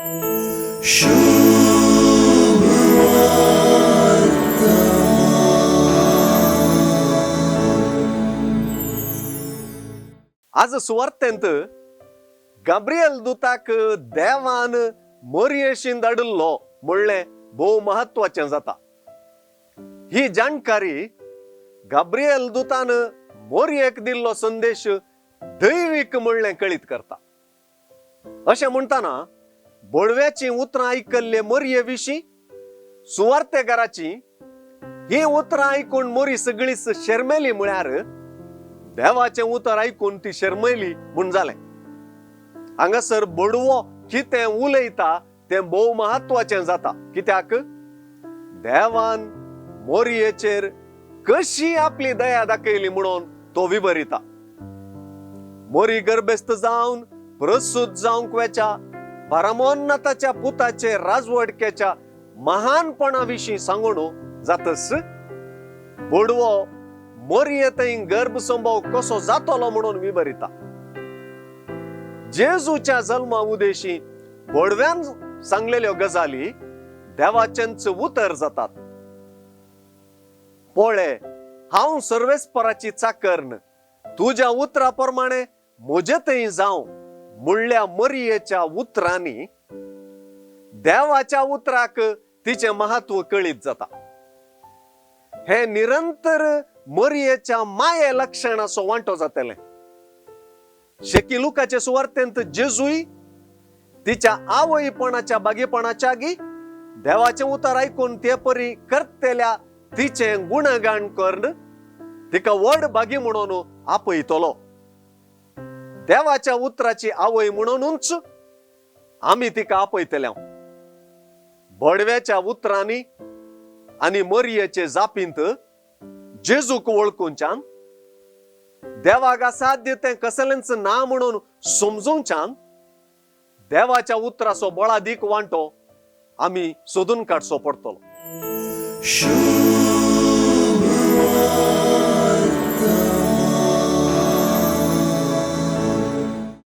आज सुवार्तेंत गाब्रिएल दुताक देवान मोरयेशीन धाडिल्लो म्हणलें भोव म्हत्वाचें जाता. ही जाणकारी गाब्रिएल दुतान मोरयेक दिल्लो संदेश दैवीक म्हणलें कळीत करता. अशें म्हणटना बोडव्याचीं उतरां आयकल्ले मोरये विशीं सुवार्तेकाराची ही उतरां आयकून मोरी सगळीच शर्मेली, म्हळ्यार देवाचें उतर आयकून ती शर्मेली म्हूण जालें. हांगासर बोडवो कितें उलयता तें भोव म्हत्वाचें जाता, कित्याक देवान मोरयेचेर कशी आपली दया दाखयली म्हणून तो विवरिता. मोरी गर्भस्थ जावन प्रसूत जावंक वेच्या परमोन्नताच्या पुताचे राजवडकेच्या महानपणा विशीं सांगून जातच बोडवो मोरये थंय गर्भ संभव कसो जातलो म्हणून विवरिता. जेजूच्या जल्मा उदेशी बोडव्यान सांगलेल्यो गजाली देवाचेंच उतर जातात. पळे, हांव सर्वेस्पराची चाकर्न, तुज्या उतरा प्रमाणे म्हजे थंय जावं म्हणल्या मरियेच्या उतरांनी देवाच्या उतराक तिचें महत्व कळीत जाता. हे निरंतर मरियेच्या माये लक्षणाचो वांटो जातलें. शेकी लुकाचे सुवार्तेंत जेजूय तिच्या आवयपणाच्या बागेपणाच्या गी देवाचें उतर आयकून ते परी करतल्या तिचें गुणगान करून तिका व्हड भागी म्हणून आपयतलो. देवाच्या उतराची आवय म्हणूनच आमी तिका आपयतले. बडव्याच्या उतरांनी आनी मरियेचे जापींत जेजूक वळखुच्यान देवाक असाध्य तें कसलेंच ना म्हणून समजूच्यान देवाच्या उतराचो बळादीक वांटो आमी सोदून काडचो पडटलो.